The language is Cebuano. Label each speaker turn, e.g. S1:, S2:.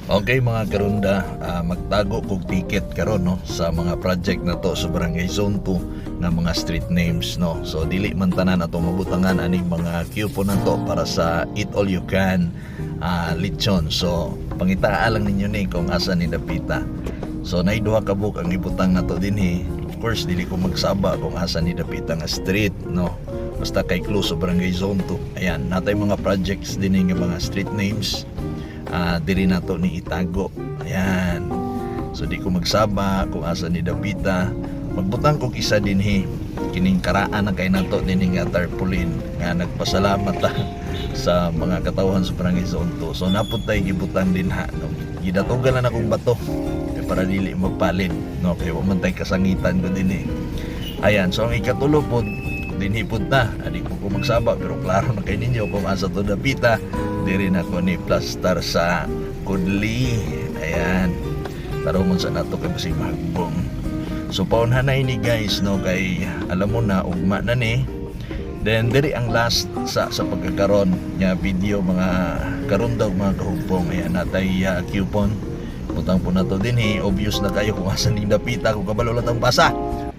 S1: Okay, mga karunda, magtago kog ticket karon, no, sa mga project na to sa Barangay Zone 2 nga mga street names, no. So dili man tanan ato mabutangan aning mga coupon na to para sa Eat All You Can lechon. So pangitaa lang ninyo ni kung asa ni dapita. So naay duha ka buok ang ibutang nato dinhi. Of course, dili ko magsaba kung asa ni dapita nga street, no. Basta kay close sa Barangay Zone 2. Ayan, natay mga projects dinhi nga mga street names, diri nato ni itago. Ayan. So di ko magsaba kung asa ni dapita. Magbutang kog isa dinhi, kining karaan na kay nato dinhi nga tarpaulin nga nagpasalamat ta sa mga katawhan sa Barangay Zone 2. So napud tay gibutang dinha, no. Gidatugan na nakong bato kay para dili magpalid, no, kay wa man tay kasangitan ko dinhi. Ayan, so ang ikatulo pod dinhi pod na. Adi ko magsaba pero klaro na kay ninyo kung asa to dapita. Diri na ko ni plaster sa kudli. Ayan. Tarungon sa nato kay basig mahagbong. So paunhan na ini, guys, no, kay alam mo na ugma na ni. Then diri ang last sa pagkakaron nga video, mga karunda, mga kahugpong. Ayan, natay coupon. Butang po na to dinhi. Obvious na kayo kung asa ning dapita kung kabalo lang tang basa.